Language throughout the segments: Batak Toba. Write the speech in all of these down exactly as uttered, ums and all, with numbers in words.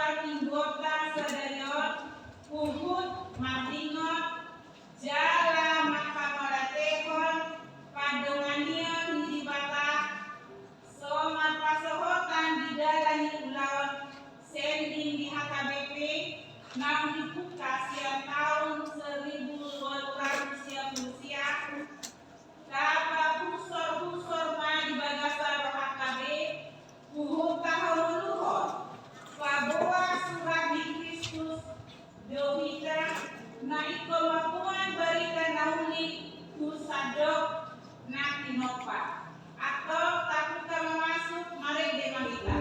Inggonta sadari on, huhut mardingot jala manghamauliatehon pandonganion ni Debata, so marpasohotan di dalan ni ulaon sending di H K B P, naung dipungka sian taon seribu walu ratus sia pulu sia. Taba husor-husor ma di bagasan rohanta be, huhut tahaholonghon paboa surat ni Kristus do hita, na ingkon mamboan barita na uli tu sandok na tinompa. Antong tapungka ma masuk, marende ma hita.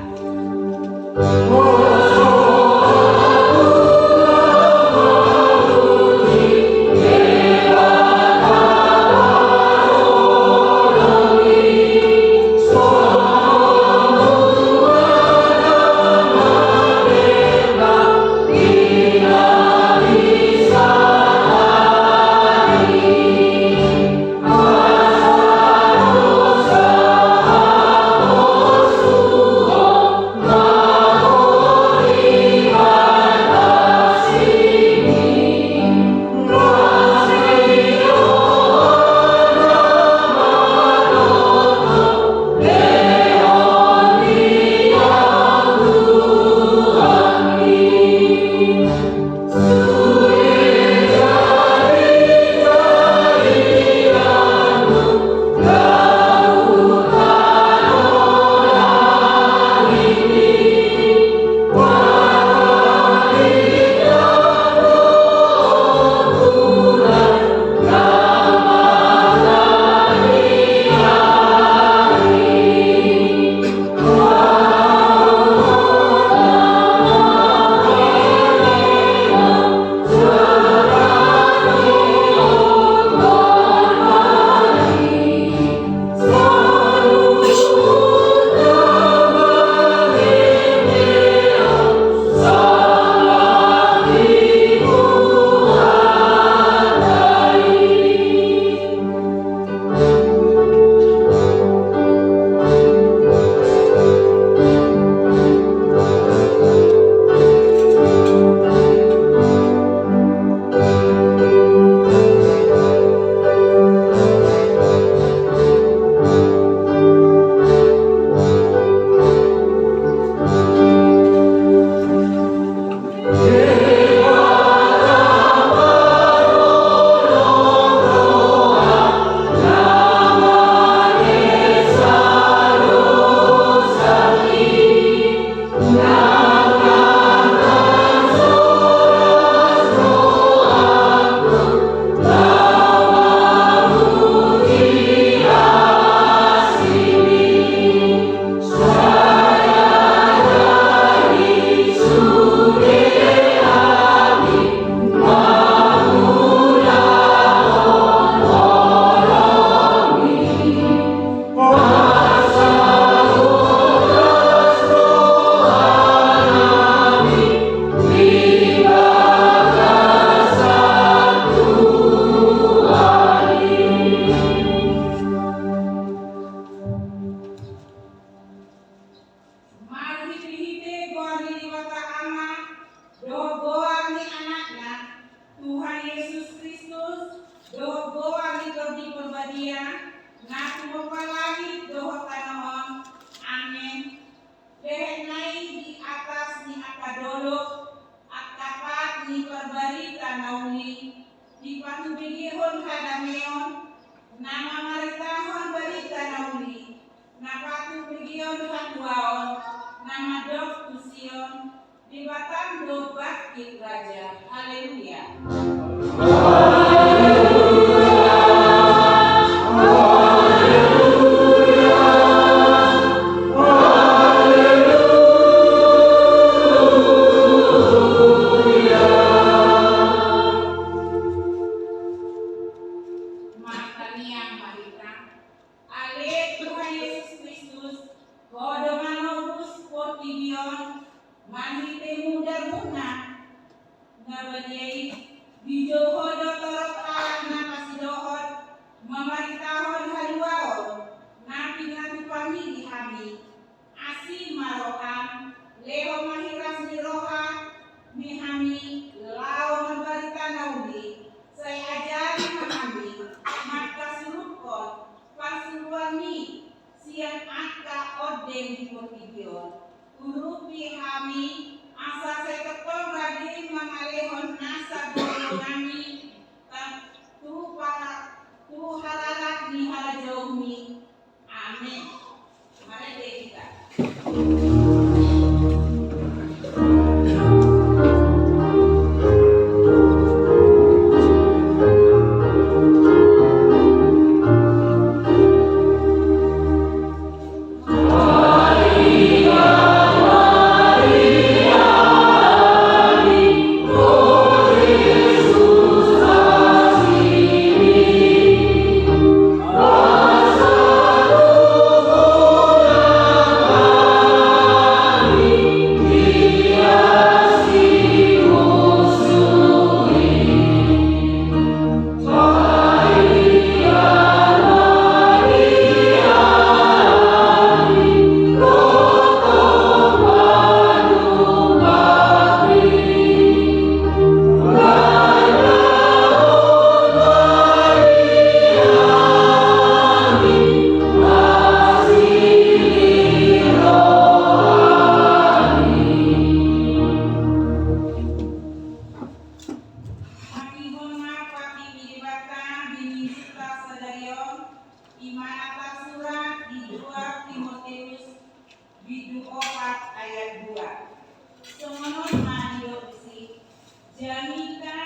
Marhitehite goar ni Debata Ama, dohot goar ni Anakna, Tuhan Jesus Kristus, dohot goar ni Tondi Parbadia, na tumompa langit dohot tano on. Amen. Lehet nai di atas ni angka dolok, angka pat ni parbarita na uli, dipatumegehon hadameon, na mamaritahon barita na uli, na patumegehon hatuaon, na mandok tu Sion, Debatam do bangkit raja. Haleluya. Martangiang ma hita. Ale Tuhan Jesus Kristus, Ho do manobus portibi on, marhite mudar-Muna na badia i, dijou Ho do torop halak na pasidohot, mamaritahon haluaon na pinatupa-Mi di hami. Asi ma roham, lehon ma hiras ni roha Ni hami laho mambarita na uli, sai ajari ma hami mangkasuruhon parsuruanmi sian angka onden di portibi on. Urupi hami asa sai tongtong rade mangalehon nasa gogo nami, tu para, tu harara ni harajaonmi. Amen. Mari kita. Hatiha ma pangkirimon ni Debata di minggunta sadari on, i ma na tarsurat di dua Timoteus bindu opat ayat dua. Songon on ma didok disi: Jamita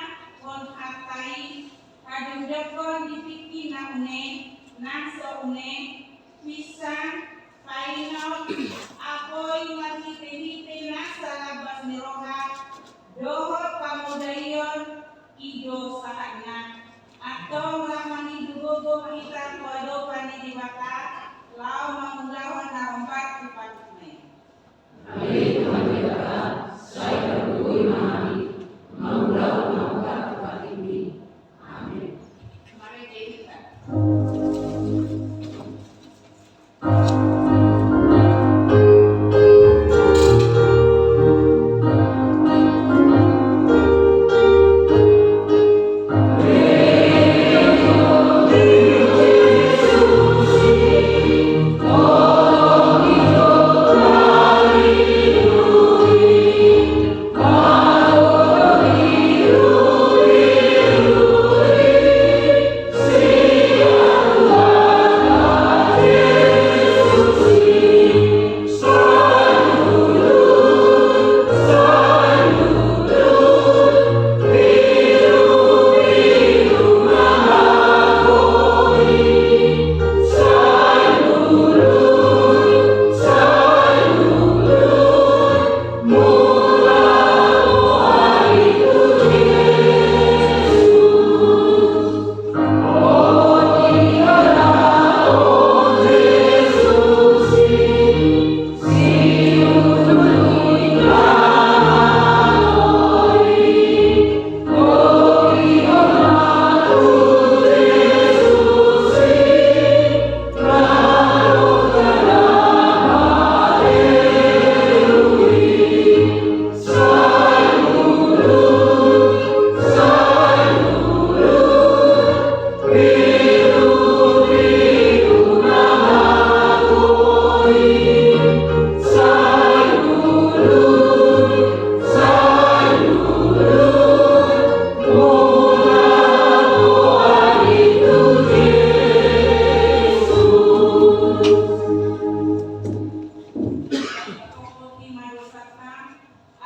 on hata i, hadondakkon di tingki na une, na so une, pinsang, paingot, apoi marhitehite nasa labas ni roha, dohot pamodaion, i do sahatna. Antong laho mangido gogo ma hita tu adopan ni Debata, laho mangulahon na hombar tu patikna i. Ale Tuhan Debata, sai tarlumobi ma hami mangulahon na hombar tu patikmi. Amen. Mari kita.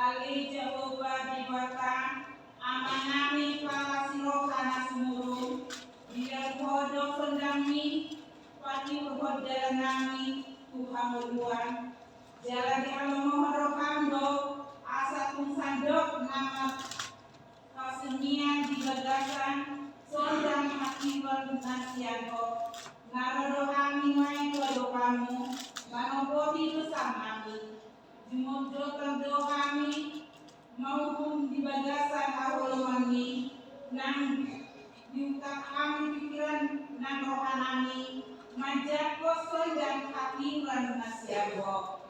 Ale Jahowa Debata, Amanami pala si roha na sumurung, dilehon Ho do sondangmi, patiur Ho dalan nami tu hangoluan, jala dihalomohon roham do asa tung sandok na marhasungian di bagasan sondang hatiuron na sian Ho. Na ro do hami nuaeng tu adopanmu, manopoti dosa nami. Jumongkon do hami mauhum di bagasan haholonganmi, nang diungkap hami pikiran nang roha nami, manjangkon sondang hatiuron na sian Ho.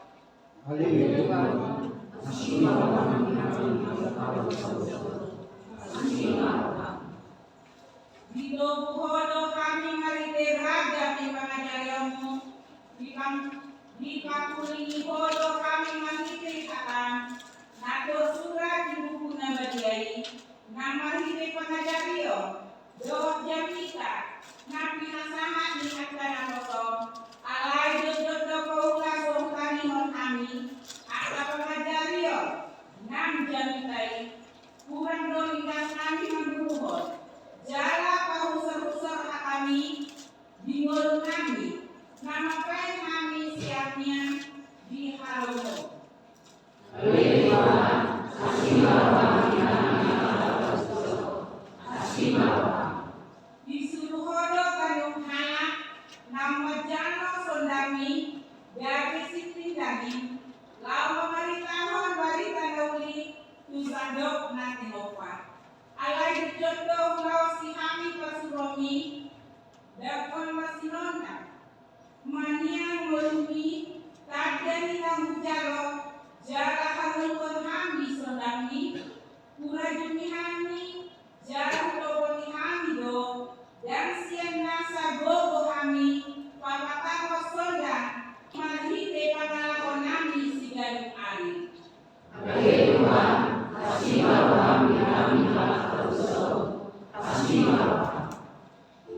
Haleluya. Asi ma roham. Ditogu Ho do hami marhite ragam ni pangajarionMu, dipang-, dipangkulingi Ho do hami marhite hataM, na tarsurat di buku na badia i, na marhite pangajarion dohot jamita na pinasahat ni angka naposoM. Alai jotjot do paula so hutangihon hami angka pangajarion nang jamita i. Hurang do ringgas hami manduruhon jala pahusorhusor hami di ngolunami, na mambahen hami sian nian di halomoM. Haleluya. Asi ma rohaM. Asi ma rohaM. Disuru Ho do ganup halak na manjalo sondanMi, gabe sipindangi, laho mamaritahon barita na uli tu sandok na tinompa. Alai jotjot do hulaosi hami parsuruonMi, dapot ma sinondang. Maniang ngolumi, tanda ni na hujalo, jala hangoluhon hami sondanMi, hurajumi hami, jala hutopoti hami do, ndang sian nasa gogo hami pamatahon sondang marhite pangalaho nami siganup ari. Haleluya. Asi ma rohaM. Asi ma rohaM.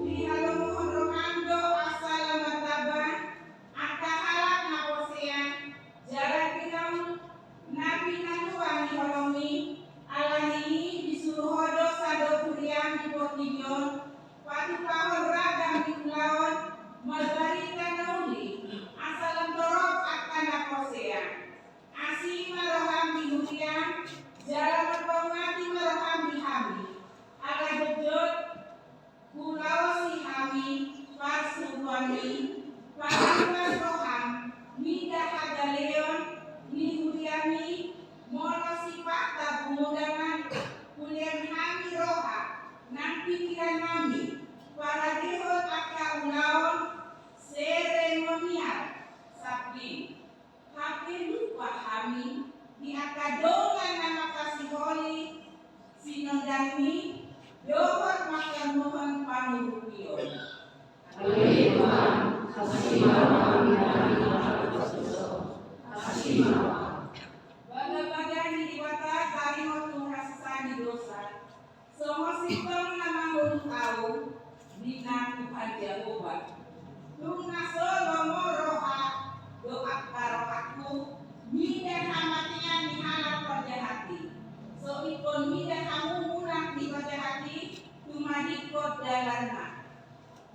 Dihalomohon rohaM do asa lam martamba angka halak na porsea, jala di na pinaluan ni holongMi. Alani i disuru Ho do sandok huriaM di portibi on, patupahon ragam ni ulaon marbarita na uli, asa lam torop angka na porsea. Asi ma rohaM di huriaM, jala marpanguati ma rohaM di hami. Ala jotjot hulaosi hami parsuruonMi, paluas rohaM, mida hagaleon ni huriaMi, molo sipatta gumodangan, hulean hami roha nang pingkiran nami, paradehon angka ulaon seremonial sambing. Hape lupa hami di angka dongan na mangkasiholi sinondangMi dohot mangkanuhon pangurupion. Haleluya. Asi ma rohaM. Asi ma rohaM. Bagabaga ni Debata taringot tu hasesaan ni dosa. Songon sintong na mangolu ahu ninna Tuhan Jahowa. Tung na so lomo roha dohot rohangku mida hamatean ni halak parjahat i. So ingkon mida hamu mulak ni parjahat i tumadingkon dalanna.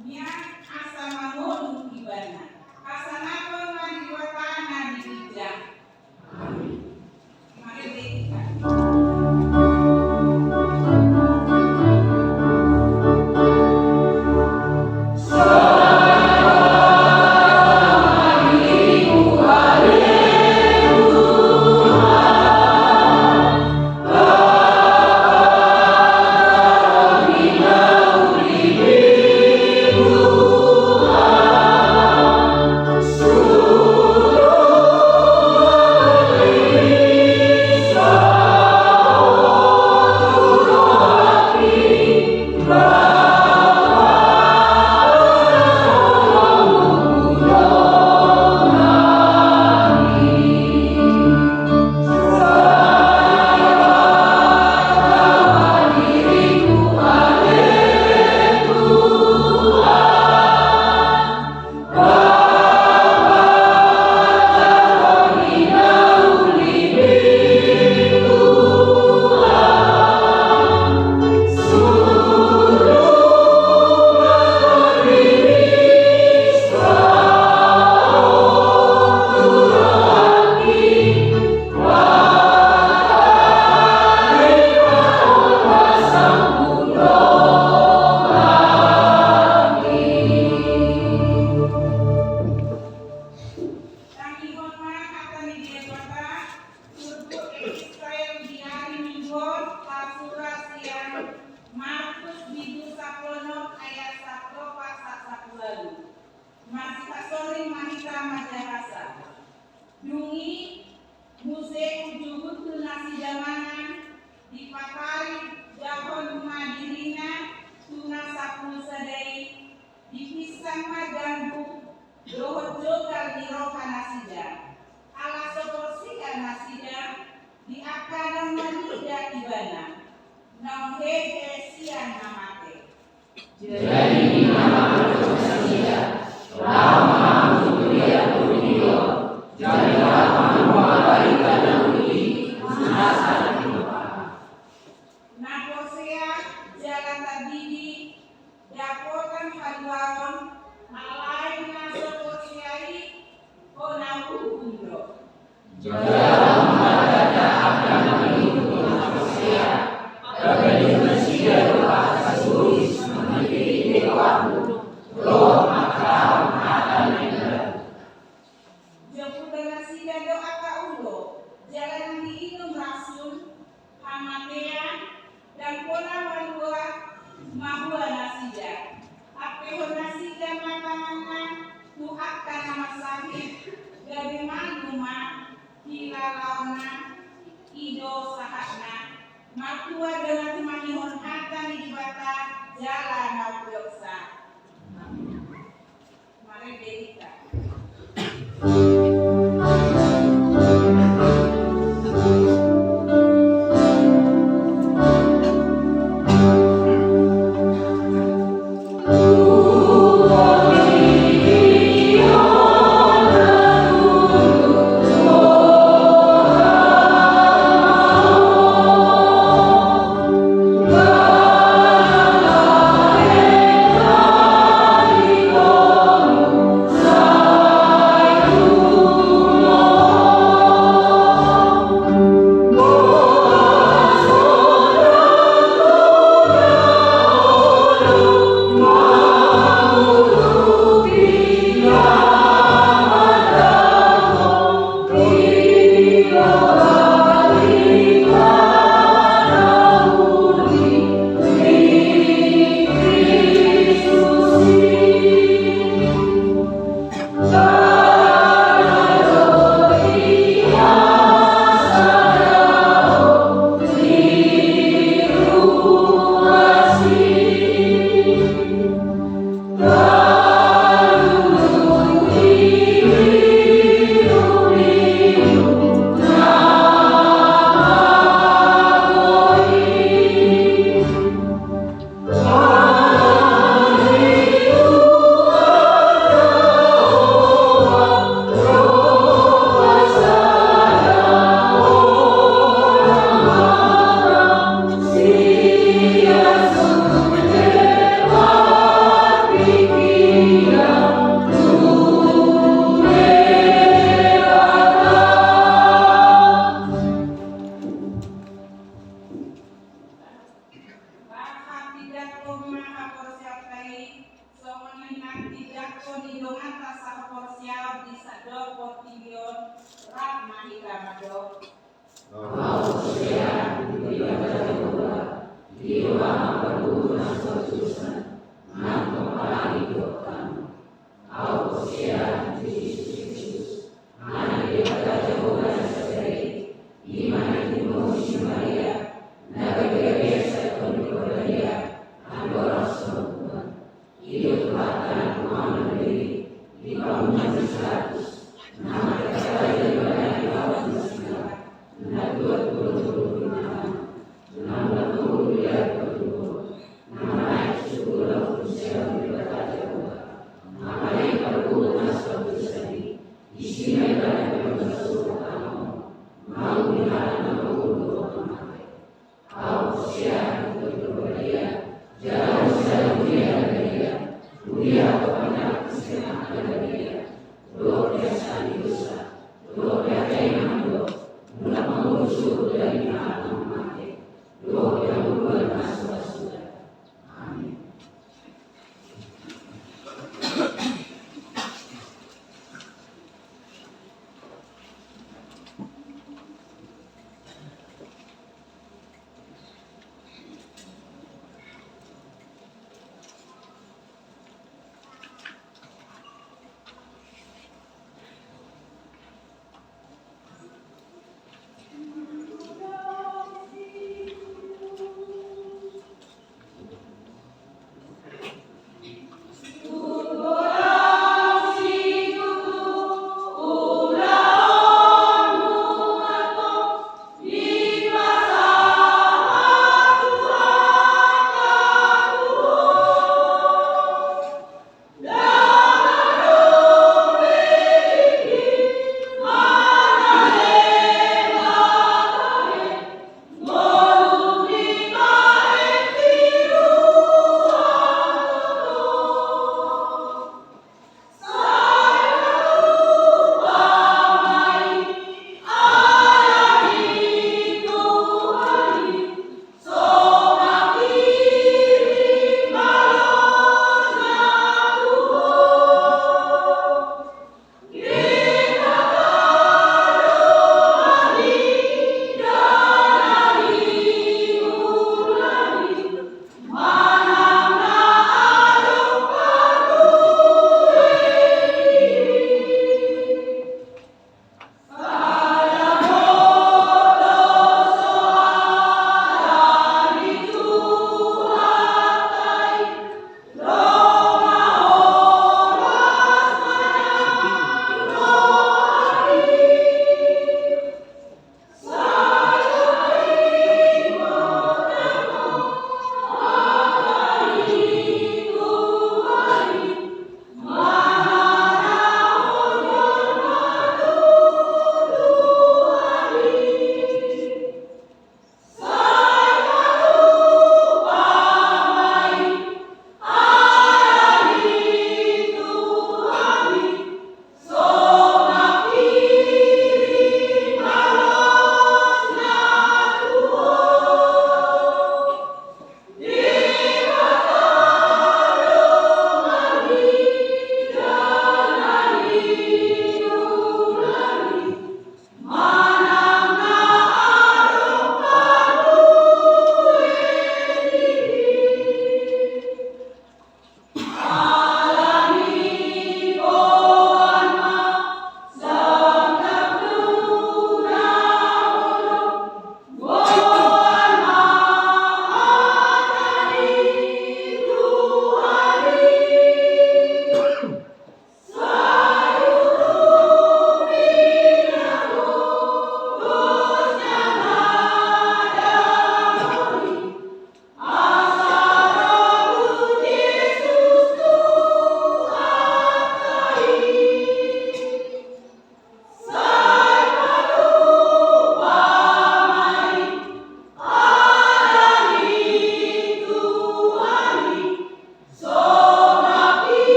Nian asa mangolu ibana. Hasangapon ma di Debata na di ginjang. Amin. Mari kita. Tangihon ma hata ni Debata, turpuk epistel di ari Minggu on, tarsurat sian Markus bindu sampulu onom ayat sampulu opat sahat sampulu ualu. Masipasoring ma hita marjahasa. Dung i, muse uju hundul na sidamanan, di Marida ibana, naung hehe sian na mate. Jadi ninna ma tu nasida: Laho ma hamu tu dia pudi on, jala laho ma hamu mambahen barita na uli i, na so hinaholongan. Na porsea jala tardidi, dapotan haluaon, alai na so porsea i hona uhum do. Jala laho ma mardalan angka na mangihut tu na porsea, pabalion nasida do angka si Paulus, marhite-hite goarhu, ro mangkatahon hata na imbaru. Jomputan nasida do angka olo, jala naeng diinum rasun, hamatean, ndang pola malua mahua nasida. Ampehon nasida ma tanganna tu angka na marsahit, gabe malum ma hilalaonna, i do sahatna. Martua do na tumangihon hata ni Debata jala na umpeopsa. Amin. Bahen tindanghon ma haporseaonta i, songon i nang tindanghon ni donganta sahaporseaon di sandok portibi on, rap ma hita mandok. Ahu porsea tu Debata Jahowa, Debata na parguru na so binoto, nang pomparan ni Tuhan. Ahu porsea tu Jesus Kristus, Anak ni Debata Jahowa na so sahit, i ma na tumompa si Maria, na gabe-gabean sian Porbadia, andorang so hurang. I do Tuhanta na tumangihon diri, di bangunan ni si Pilatus, na markata raja di bagasan ni Pilatus, na tuat tu dolok ni Pilatus, na mulak ngolu di ari patoluhon, na manaek tu surgo laho tu siamun ni Debata Jahowa. Alai parguru na so binoto i, disi ma ibana pe mangasup tano, manguhum halak na mangolu dohot na mate.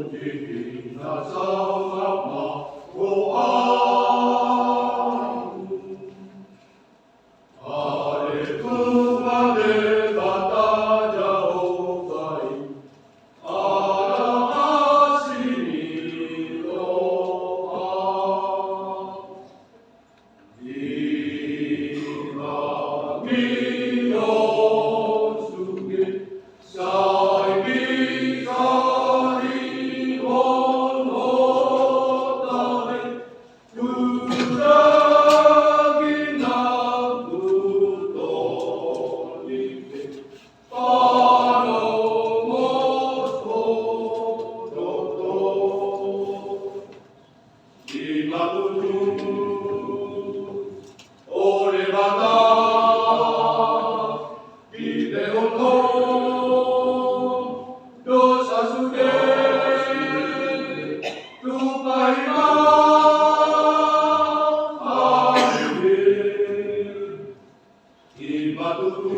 Di na sangap ma ho ahu. Ale Tuhan Debata Jahowa i, ala asi ni roha. Ima tutu, o Debata, dilehon Ho dosa sude tu paima hami. Ima tutu,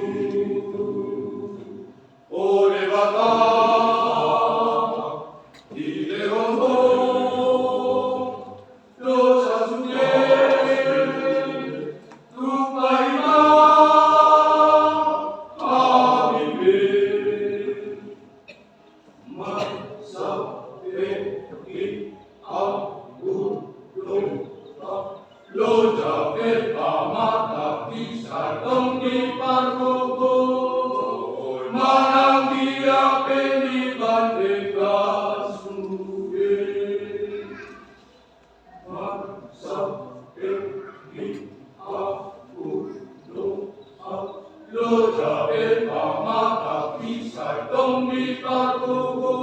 o Debata, dilehon Ho dosa sude tu paima hami be. Marsapehi ahu do, loja pe pamatangki sai tong di pargogo, manang dia pe di bande gasmu be. Marsapehi ahu do, loja pe pamatangki sai tong di pargogo,